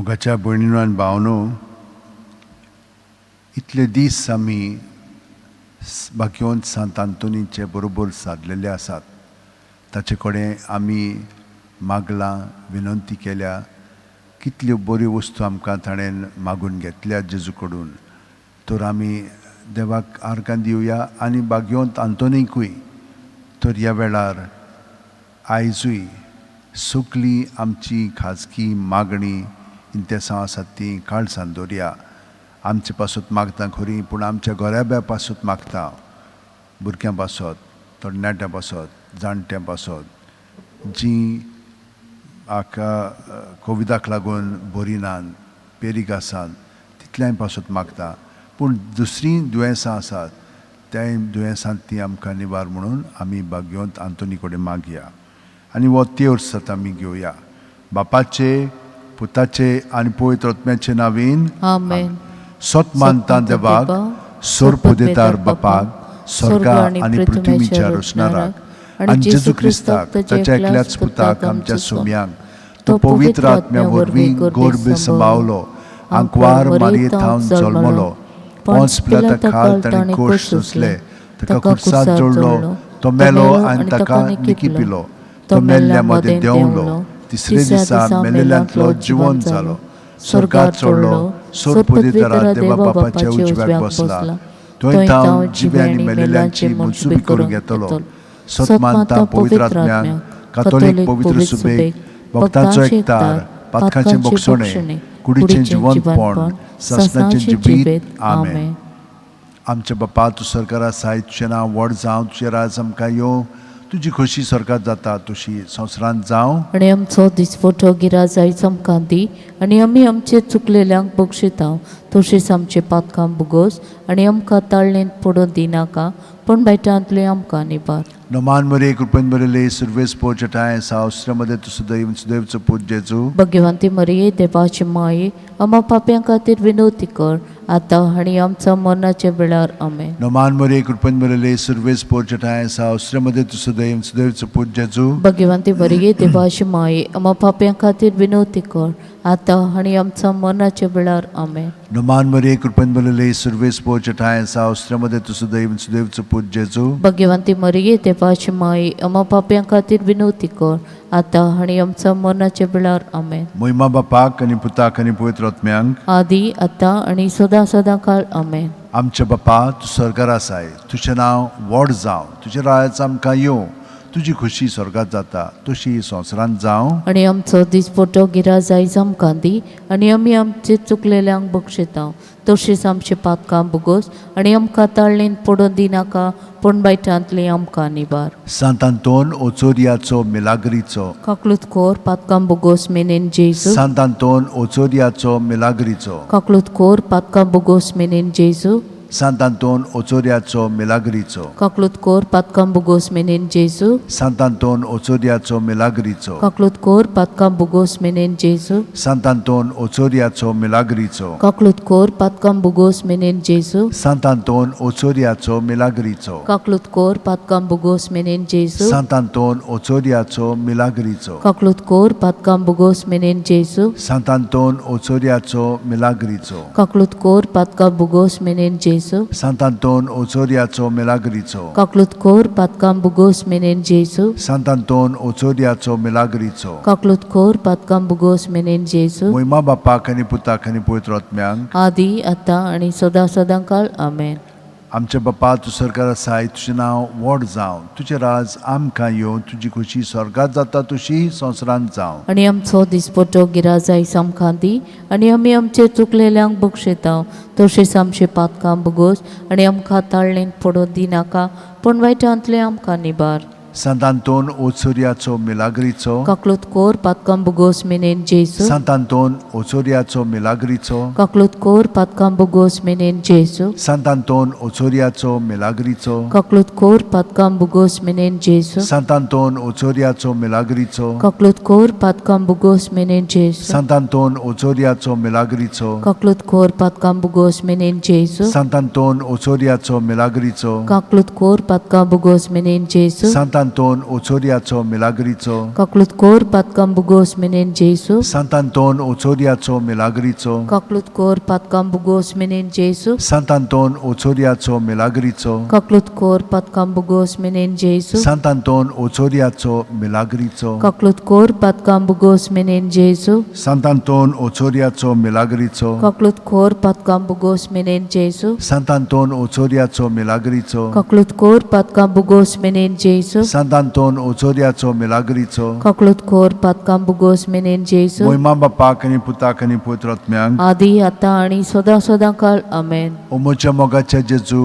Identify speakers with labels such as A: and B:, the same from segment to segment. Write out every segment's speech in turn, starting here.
A: मोगाच्या भयणीनो आनी भावनो, इतले दीस आमी भाग्यवंत सांत आंतोनीचे बरोबर सारलेले आसात. ताचे कडेन आमी मागलां, विनंती केल्या, कितल्यो बऱ्यो वस्तू आमकां ताणें मागून घेतल्या जेजू कडून. तर आमी देवाक आर्गां दिवया आनी भाग्यवंत आंतोनीकूय. तर ह्या वेळार आयजूय सगळीं आमची खाजगी मागणी, इंतेसांव आसात ती काळजान दवरया. आमचे पासत मागता खरी, पूण आमच्या घराब्या पासत मागता, भुरग्यां पासत, तरणाट्यां पासत, जाणट्यां पासत, जीं हाका कोविडाक लागून बरी नात, पेरीक आसात, तितल्याय पासत मागता. पूण दुसरीं दुयेंसां आसात, त्याय दुयेंसांत ती आमकां निवार म्हणून आमी भाग्यवंत आंतोनी कडेन मागया आनी हो तेर्स आतां आमी घेवया. बापाचे, पुताचे आनी पवित्र आत्म्याचे नावीन.
B: आमेन.
A: सत मानता देवाक, सोरपुदेतार बापाक, स्वर्गा आनी पृथ्वीच्या रचणाराक, आनी जेजू क्रिस्ताक, ताच्या एकल्याच पुताक, आमच्या सोम्यांक, तो पवित्र आत्म्या वरवीं गर्भ सांबावलो, आंकवार मारये थावन जल्मलो, पोंच पिलाता खाल ताणें कोश सोंसले, ताका खुर्साद जोडलो, तो मेलो आनी ताका निकी पिलो, तो मेल्ल्या मदें देंवलो, तिसरे दिसा मेलेल्यांतलो जिवन जालो, स्वर्गात चडलो, सोरपुदेतारा देवा बापाच्या उजव्याक बसला, थंय तावन जिवे आनी मेलेल्यांची मनसुबी करूंक येतलो. सत मानता पवित्र आत्म्याक, कातोलीक पवित्र सुबेक, भक्तांचो एकतार, पातकाचें बक्षणें, कुडीचें जिवंतपण, सासणाचें जिवीत. आमेन. आमच्या बापा, तूं सरकारा आसाय, तुजें नांव व्हड जावं, तुजें राज आमकां येवं, तुजी खोशी सरकार जाता तशी संवसारांत जावं.
B: आनी आमचो दिसपटो गिराज आयज आमकां दी आनी आमी आमचे चुकलेल्यांक बक्षिता, तशेंच आमचे पातकां बुगोस आनी आमकां ताळणेंत पडून दिनाका, पूण बायटांतले आमकां निबार.
A: नमान मरे, कृपेन बरेले, सुर्वेस पोचटाय सावस्त्रमध्ये तूं सुदैव सुदैवचो पूत जेजू.
B: भगवंती मरिये, देवाची माये, आमा पाप्यां खातीर विनवती कर, आतां आनी आमच्या मरणाच्या वेळार. आमेन.
A: नमान मरे, कृपेन बरेले, सुर्वेस पोचटाय सावस्त्रमध्ये तूं सुदैव सुदैवचो पूत जेजू.
B: भगवंती मरिये, देवाची माये, आमा पाप्यां खातीर विनवती कर, आतां आनी आमच्या मरणाच्या वेळार. आमेन.
A: नमान मरे, कृपेन बरेले, सुर्वेस पोचटाय सावस्त्रमध्ये तूं सुदैव सुदैवचो पूत जेजू.
B: भगवंती मरिये, देवाची माये, आमा पाप्यां खातीर विनवती कर, आतां आनी आमच्या मरणाच्या वेळार. आमेन.
A: मोहिमा बापाक आनी पुताक आनी पवित्र आत्म्यांक.
B: आदी, आतां आनी सदां सदां काळ. आमेन.
A: आमच्या बापा, तूं स्वर्गार आसाय, तुजें नांव व्हड जावं, तुजें राज आमकां येवं, तुजी खुशी स्वर्गात जाता तशी संवसारांत जावं.
B: आनी आमचो दिसपटो गिराज आयज आमकां दी आनी आमी आमचे चुकलेल्यांक बक्षिता, तशीच आमचे पातकां बुगोस आनी आमकां ताळणेंत पडून दिनाका, पूण बायटांतली आमकां निबार.
A: सांत आंतोन ओचोरियाचो मिलाग्रीचो.
B: काकलूत कोर पातकां बुगोस मेनेन जेजू.
A: सांत आंतोन ओचोरियाचो मिलाग्रीचो.
B: काकलूत कोर पातकां बुगोस मेनेन जेजू.
A: सांत आंतोन ओचोरियाचो मिलाग्रीचो.
B: काकलूत कोर पातकां बुगोस मेनेन जेजू.
A: सांत आंतोन ओचोरियाचो मिलाग्रीचो.
B: काकलूत कोर पातकां बुगोस मेनेन जेजू.
A: सांत आंतोन ओचोरियाचो मिलाग्रीचो.
B: काकलूत कोर पातकां बुगोस मेनेन जेजू.
A: सांत आंतोन ओचोरियाचो मिलाग्रीचो.
B: काकलूत कोर पातकां बुगोस मेनेन जेजू.
A: सांत आंतोन ओचोरियाचो मिलाग्रीचो.
B: काकलूत कोर पातकां बुगोस मेनेन जेजू.
A: सांत आंतोन ओचोरियाचो मिलाग्रीचो.
B: काकलूत कोर पातकां बुगोस मेनेन जेजू.
A: सांत आंतोन ओचोरियाचो मिलाग्रीचो.
B: काकलूत कोर पातकां बुगोस मेनेन जेजू.
A: सांत आंतोन ओचोरियाचो मिलाग्रीचो.
B: काकलूत कोर पातकां बुगोस मेनेन जेजू.
A: मोहिमा बापाक आनी पुताक आनी पवित्र आत्म्यांक.
B: आदी, आतां आनी सदां सदां काळ. आमेन.
A: आमच्या बापा, तूं सरकार आसाय, तुजें नांव व्हड जावं, तुजें राज आमकां येवं, तुजी खुशी स्वर्गात जाता तशी संवसारांत जावं.
B: आनी आमचो दिसपटो गिराज आयज आमकां दी आनी आमी आमचे चुकलेल्यांक बक्षिता, तशेंच आमचे पातकां बुगोस आनी आमकां ताळणेंत पडून दिनाका, पूण वायटांतले आमकां निबार.
A: सांत आंतोन ओचोरियाचो मिलाग्रीचो.
B: काकलूत कोर पातकां बुगोस मेनेन जेजू.
A: सांत आंतोन ओचोरियाचो मिलाग्रीचो.
B: काकलूत कोर पातकां बुगोस मेनेन जेजू.
A: सांत आंतोन ओचोरियाचो मिलाग्रीचो.
B: काकलूत कोर पातकां बुगोस मेनेन जेजू.
A: सांत आंतोन ओचोरियाचो मिलाग्रीचो.
B: काकलूत कोर पातकां बुगोस मेनेन जेजू.
A: सांत आंतोन ओचोरियाचो मिलाग्रीचो.
B: काकलूत कोर पातकां बुगोस मेनेन जेजू.
A: सांत आंतोन ओचोरियाचो मिलाग्रीचो.
B: काकलूत कोर पातकां बुगोस मेनेन जेजू.
A: सांत सांतांतोन ओचोरियाचो मिलाग्रीचो.
B: काकलूत कोर पातकां बुगोस मेनेन जेसू.
A: सांतांतोन ओचोरियाचो मिलाग्रीचो.
B: काकलूत कोर पातकां बुगोस मेनेन जेसू.
A: सांतांतोन ओचोरियाचो मिलाग्रीचो.
B: काकलूत कोर पातकां बुगोस मेनेन जेसू.
A: सांतांतोन ओचोरियाचो मिलाग्रीचो.
B: काकलूत कोर पातकां बुगोस मेनेन जेसू.
A: सांतांतोन ओचोरियाचो मिलाग्रीचो.
B: काकलूत कोर पातकां बुगोस मेनेन जेसू.
A: सांतांतोन ओचोरियाचो मिलाग्रीचो.
B: काकलूत कोर पातकां बुगोस मेनेन जेसू.
A: सांतांतोन ओचोरियाचो मिलाग्रीचो.
B: काकलूत कोर पातकां बुगोस मेनेन जेसू.
A: मोहिमा बापाक आनी पुताक आनी पवित्र आत्म्यांक.
B: आदी आतां आनी सदां सदां काळ आमेन.
A: ओ म्हज्या मोगाच्या जेजू,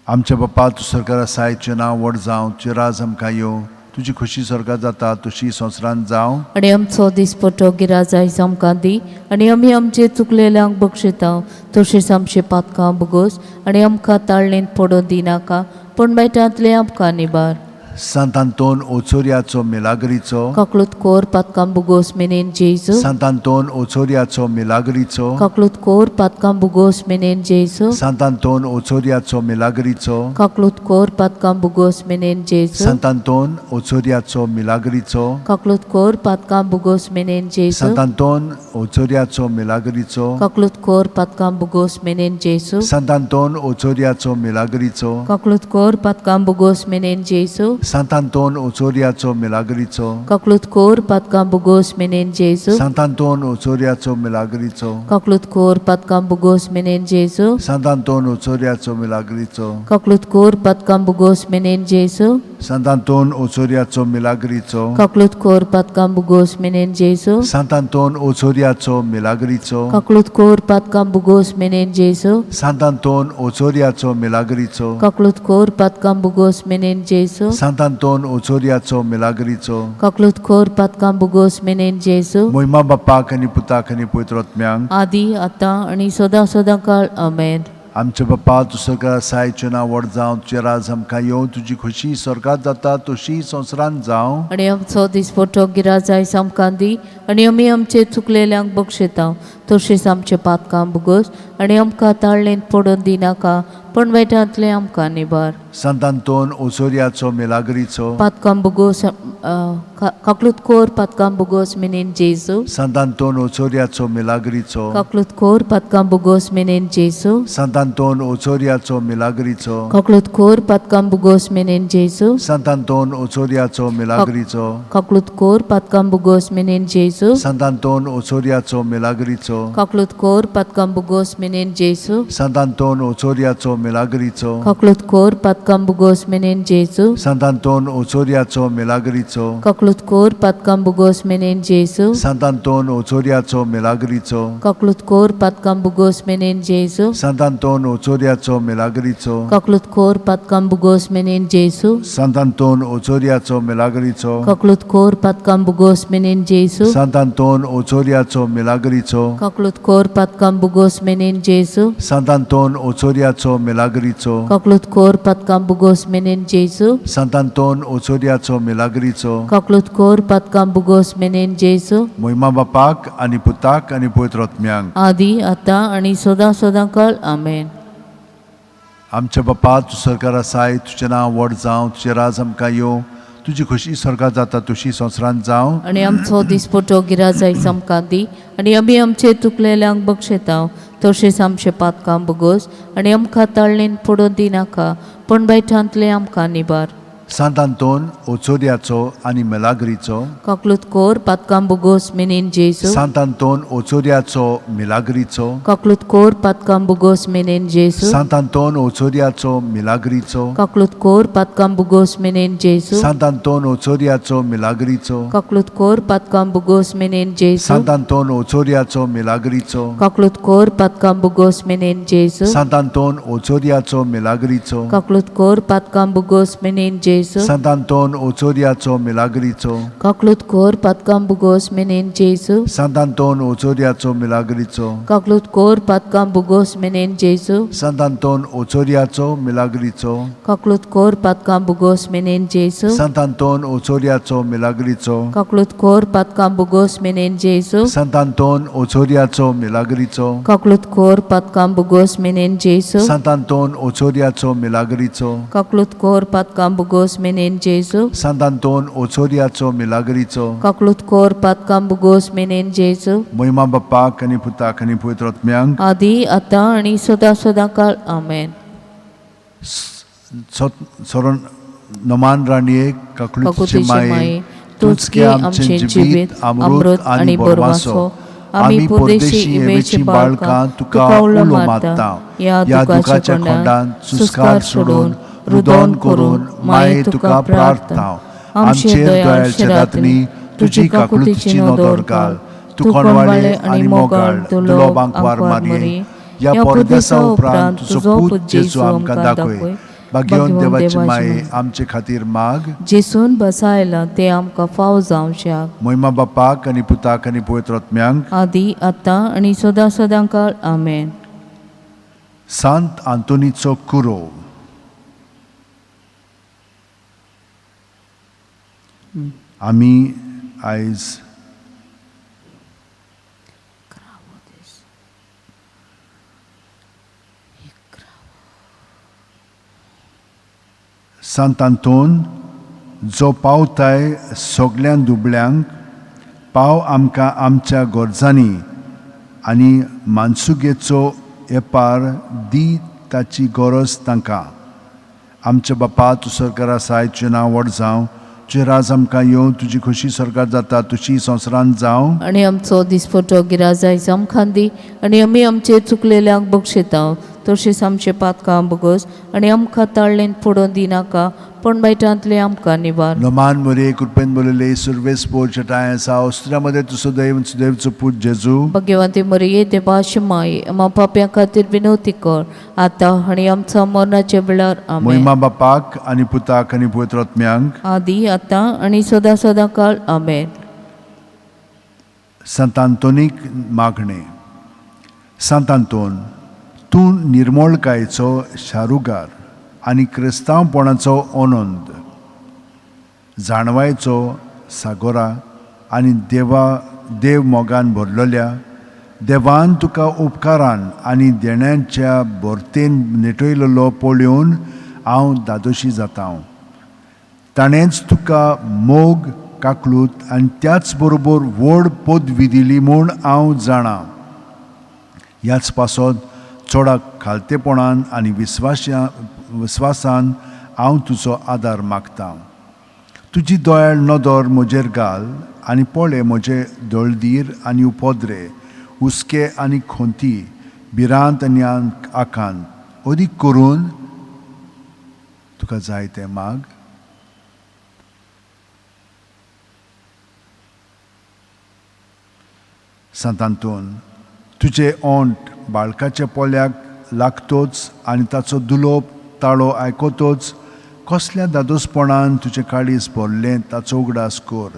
A: आमच्या बापा, तूं सरकार आसाय, तुजें नांव व्हड जावं, तुजें राज आमकां येवं, तुजी खुशी स्वर्गात जाता तशी संवसारांत जावं.
B: आनी आमचो दिसपटो गिराज आयज आमकां दी आनी आमी आमचे चुकलेल्यांक बक्षिता तशेंच आमचे पातकां बुगोस आनी आमकां ताळणेंत पडोवन दिनाका पूण बायटांतले आमकां निबार.
A: सांतांतोन ओचोरियाचो मिलाग्रीचो.
B: काकलूत कोर पातकां बुगोस मेनेन जेजू.
A: सांतांतोन ओचोरियाचो मिलाग्रीचो.
B: काकलूत कोर पातकां बुगोस मेनेन जेजू.
A: सांतांतोन ओचोरियाचो मिलाग्रीचो.
B: काकलूत कोर पातकां बुगोस मेनेन जेजू.
A: सांतांतोन ओचोरियाचो मिलाग्रीचो.
B: काकलूत कोर पातकां बुगोस मेनेन जेजू.
A: सांतांतोन ओचोरियाचो मिलाग्रीचो.
B: काकलूत कोर पातकां बुगोस मेनेन जेजू.
A: सांतांतोन ओचोरियाचो मिलाग्रीचो.
B: काकलूत कोर पातकां बुगोस मेनेन जेजू.
A: सांतांतोन ओचोरियाचो मिलाग्रीचो.
B: काकलूत कोर पातकां बुगोस मेनेन जेजू.
A: सांतांतोन ओचोरियाचो मिलाग्रीचो.
B: काकलूत कोर पातकां बुगोस मेनेन जेजू.
A: सांतांतोन ओचोरियाचो मिलाग्रीचो.
B: काकलूत कोर पातकां बुगोस मेनेन जेजू.
A: सांतांतोन ओचोरियाचो मिलाग्रीचो.
B: काकलूत कोर पातकां बुगोस मेनेन जेजू.
A: सांतांतोन ओचोरियाचो मिलाग्रीचो.
B: काकलूत कोर पातकां बुगोस मेनेन जेजू.
A: सांतांतोन ओचोरियाचो मिलाग्रीचो.
B: काकलूत कोर पातकां बुगोस मेनेन जेजू.
A: सांतांतोन ओचोरियाचो मिलाग्रीचो.
B: काकलूत कोर पातकां बुगोस मेनेन जेजू.
A: मोहिमा बापाक आनी पुताक आनी पवित्र आत्म्यांक.
B: आदी आतां आनी सदां सदां काळ आमेन.
A: आमच्या बापा, तूं स्वर्गार आसाय, तुजें नांव व्हड जावं, तुजें राज आमकां येवं, तुजी खुशी स्वर्गात जाता तशी संवसारांत जावं.
B: आनी आमचो दिसपटो गिराज आयज आमकां दी आनी आमी आमचे चुकलेल्यांक बक्षिता तशेंच आमचे पातकां बुगोस आनी आमकां ताळणेंत पडोवन दिनाका पूण वायटांतलें आमकां निबार.
A: सांतांतोन ओचोरियाचो मिलाग्रीचो.
B: पातकां बुगोस काकलूत कोर पातकां बुगोस मिनीन जेजू.
A: सांतांतोन ओचोरियाचो मिलाग्रीचो.
B: काकलूत कोर पातकां बुगोस मिनीन जेजू.
A: सांतांतोन ओचोरियाचो मिलाग्रीचो.
B: काकलूत कोर पातकां बुगोस मिनीन जेजू.
A: सांतांतोन ओचोरियाचो मिलाग्रीचो.
B: काकलूत कोर पातकां बुगोस मिनीन जेजू.
A: सांतांतोन ओचोरियाचो मिलाग्रीचो.
B: काकलूत कोर पातकां बुगोस मिनीन जेजू.
A: सांतांतोन ओचोरियाचो मिलाग्रीचो.
B: काकलूत कोर पातकां बुगोस मिनीन जेजू.
A: सांतांतोन ओचोरियाचो मिलाग्रीचो.
B: काकलूत कोर पातकां बुगोस मिनीन जेजू.
A: सांतांतोन ओचोरियाचो मिलाग्रीचो.
B: काकलूत कोर पातकां बुगोस मिनीन जेजू.
A: सांतांतोन ओचोरियाचो मिलाग्रीचो.
B: काकलूत कोर पातकां बुगोस मिनीन जेजू.
A: सांतांतोन ओचोरियाचो मिलाग्रीचो.
B: काकलूत कोर पातकां बुगोस मिनीन जेजू.
A: सांतांतोन ओचोरियाचो मिलाग्रीचो.
B: काकलूत कोर पातकां बुगोस मिनीन जेजू.
A: सांतांतोन ओचोरियाचो मिलाग्रीचो.
B: काकलूत कोर पातकां बुगोस मिनीन जेजू.
A: सांतांतोन ओचोरियाचो मिलाग्रीचो.
B: काकलूत कोर पातकां बुगोस मिनीन जेजू.
A: मोहिमा बापाक आनी पुताक आनी पवित्र आत्म्यांक.
B: आदी आतां आनी सदां सदां काळ आमेन.
A: आमच्या बापा, तूं सरकार आसाय, तुजें नांव व्हड जावं, तुजें राज आमकां येवं, तुजी खुशी स्वर्गात जाता तशी संवसारांत जावं.
B: आनी आमचो दिसपटो गिराज आयज आमकां दी आनी आमी आमचे चुकलेल्यांक बक्षिता तशेंच आमचे पातकां बुगोस आनी आमकां ताळणेंत पडोवन दिनाका पूण बायटांतलें आमकां निबार.
A: सांतांतोन ओचोरियाचो आनी मेलाग्रीचो.
B: काकलूत कोर पातकां बुगोस मिनीन जेजू.
A: सांतांतोन ओचोरियाचो मिलाग्रीचो.
B: काकलूत कोर पातकां बुगोस मिनीन जेजू.
A: सांतांतोन ओचोरियाचो मिलाग्रीचो.
B: काकलूत कोर पातकां बुगोस मिनीन जेजू.
A: सांतांतोन ओचोरियाचो मिलाग्रीचो.
B: काकलूत कोर पातकां बुगोस मिनीन जेजू.
A: सांतांतोन ओचोरियाचो मिलाग्रीचो.
B: काकलूत कोर पातकां बुगोस मिनीन जेजू.
A: सांतांतोन ओचोरियाचो मिलाग्रीचो.
B: काकलूत कोर पातकां बुगोस मिनीन जेजू.
A: सांतांतोन ओचोरियाचो मिलाग्रीचो.
B: काकलूत कोर पातकां बुगोस मिनीन जेजू.
A: सांतांतोन ओचोरियाचो मिलाग्रीचो.
B: काकलूत कोर पातकां बुगोस मिनीन जेजू.
A: सांतांतोन ओचोरियाचो मिलाग्रीचो.
B: काकलूत कोर पातकां बुगोस मिनीन जेजू.
A: सांतांतोन ओचोरियाचो मिलाग्रीचो.
B: काकलूत कोर पातकां बुगोस मिनीन जेजू.
A: सांतांतोन ओचोरियाचो मिलाग्रीचो.
B: काकलूत कोर पातकां बुगोस मिनीन जेजू.
A: सांतांतोन ओचोरियाचो मिलाग्रीचो.
B: काकलूत कोर पातकां बुगोस बुगोस मेनेन जेजू.
A: सांत आंतोन ओचोरियाचो मिलागरीचो,
B: काकलूत कोर पातकां बुगोस मेनेन जेजू.
A: मोहिमा बाप्पाक आनी पुताक आनी पवित्र आत्म्यांक,
B: आदी आतां आनी सदां सदां काळ. आमेन.
A: सरण नमान राणये, काकलुतीचे
B: काकुतीचे
A: माये,
B: माये,
A: तूंच गे आमचें जिवीत अमृत आनी बरवासो. आमी परदेशी इवेची बाळकां तुका उलो मारता. ह्या दुखाच्या खोंडान सुस्कार सोडून रुदन करून माये तुका प्रार्थना. आमचेर दयाळचे रातनी तुजी काकलुतीची नदर घाल. तूं कोणवाळे आनी मोगाळ दुलोबांकवार मारये, ह्या परदेसा उपरांत तुजो पूत जेजू आमकां दाखय. भाग्यवंत देवाचे माये, आमचे खातीर माग.
B: जेसून बसायला ते आमकां फाव जावच्याक.
A: मोहिमा बापाक आनी पुताक आनी पवित्र आत्म्यांक,
B: आदी आतां आनी सदां सदां काळ. आमेन.
A: सांत आंतोनीचो कुरोव. आमी आयज सांत आंतोन जो पावताय सगळ्या दुबळ्यांक, पाव आमकां आमच्या गरजांनी आनी मानसुगेचो येपार दी ताची गरज तांकां. आमच्या बापा, तूं सरकार आसाय, तुजें नांव व्हड जावं, तुजें राज आमकां येवं, तुजी खोशी सरकार जाता तुजी संवसारांत जावं.
B: आनी आमचो दिसपटो गिराजाय आमकां दी आनी आमी आमचे चुकलेल्यांक बक्षितांव तशेंच आमचे पातकां बगस आनी आमकां ताळ्ळेन पडोवन दिनाका पूण बायटांतले आमकां निवार.
A: नमान मोरे, कृपेन बोलले, सुर्वेस पोर चटाय आसा, ऑस्ट्रियामध्ये तुजो दैव सुदैवचो पूत जेजू.
B: भगवंती मरिये देवाशी माये, आमा पाप्यां खातीर विनवती कर आतां आनी आमच्या मरणाच्या वेळार. आमेन.
A: मोहिमा बापाक आनी पुताक आनी पवित्र आत्म्यांक,
B: आदी आतां आनी सदां सदां काळ. आमेन.
A: सांत आंतोनीक मागणें. सांत आंतोन, तूं निर्मोळकायेचो शारुगार आनी क्रिस्तांवपणाचो अनंद, जाणवायेचो सागोरा आनी देवा देव मोगान भरलेल्या देवान तुका उपकारान आनी देण्याच्या भरतेन नेटयलेलो पळोवन हांव दादोशी जाता. ताणेंच तुका मोग, काकलूत आनी त्याच बरोबर व्हड पदवी दिली म्हूण हांव जाणा. ह्याच पासत चोडा खालतेपणान आनी विस्वासान हांव तुजो आदार मागता. तुजी दयाळ नदर म्हजेर घाल आनी पळय म्हजे दळदीर आनी उपद्रे, हुस्के आनी खोंती, भिरांत आनी आकांत. अदीक करून तुका जाय तें माग. सांत आंतोन, तुजे ओंठ बाळकाच्या पोल्याक लागतोच आनी ताचो दुलोप ताळो आयकतोच कसल्या दादोसपणान तुजें काळीज भरलें ताचो उगडास कर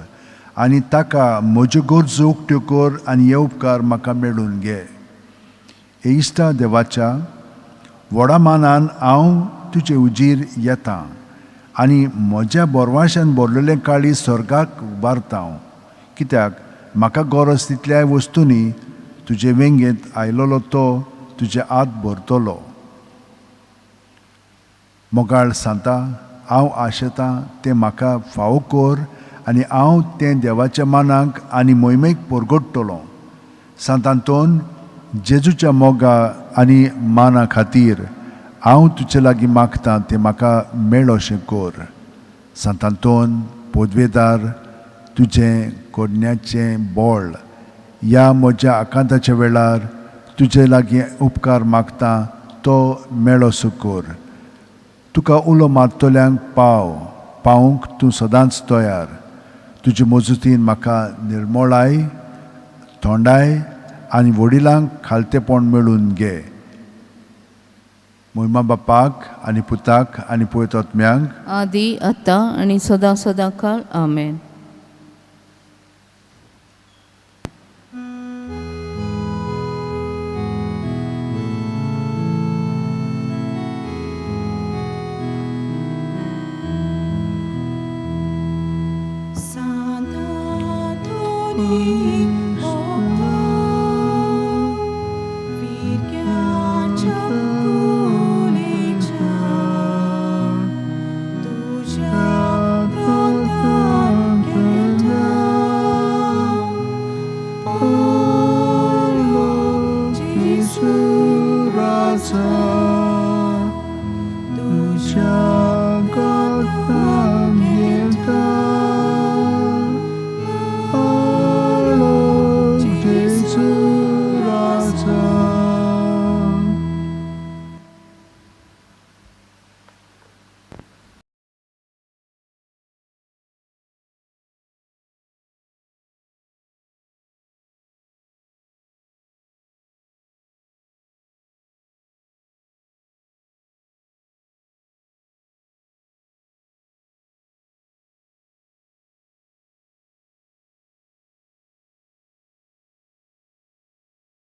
A: आनी ताका म्हज्यो गरजो उक्त्यो कर आनी हे उपकार म्हाका मेळून घे. हे इश्टा देवाच्या व्हडा मानान हांव तुजे उजीर येता आनी म्हज्या बोरवाशान भरलेलें काळीज स्वर्गाक उबारता हांव, कित्याक म्हाका गरज तितल्याय वस्तूंनी तुजे वेंगेंत आयलोलो तो तुजे हात भरतलो. मोगाळ सांता, हांव आशेतां तें म्हाका फावो कर आनी हांव तें देवाच्या मानाक आनी मोहिमेक परगट्टलो. सांत आंतोन, जेजूच्या मोगा आनी माना खातीर हांव तुजे लागीं मागतां तें म्हाका मेळोशें कर. सांत आंतोन पदवेदार, तुजें कोडण्याचें बळ ह्या म्हज्या आकांताच्या वेळार तुजे लागीं उपकार मागता तो मेळोसो कर. तुका उलो मारतल्यांक पाव पावूंक तूं सदांच तयार. तुजे मजुतीन म्हाका निर्मोळाय, थोंडाय आनी वडिलांक खालतेपण मेळून घे. मोहिमा बापाक आनी पुताक आनी पवित्र आत्म्यांक,
B: आदी आतां आनी सदां सदां काळ. आमेन.
C: Sant'Antonio.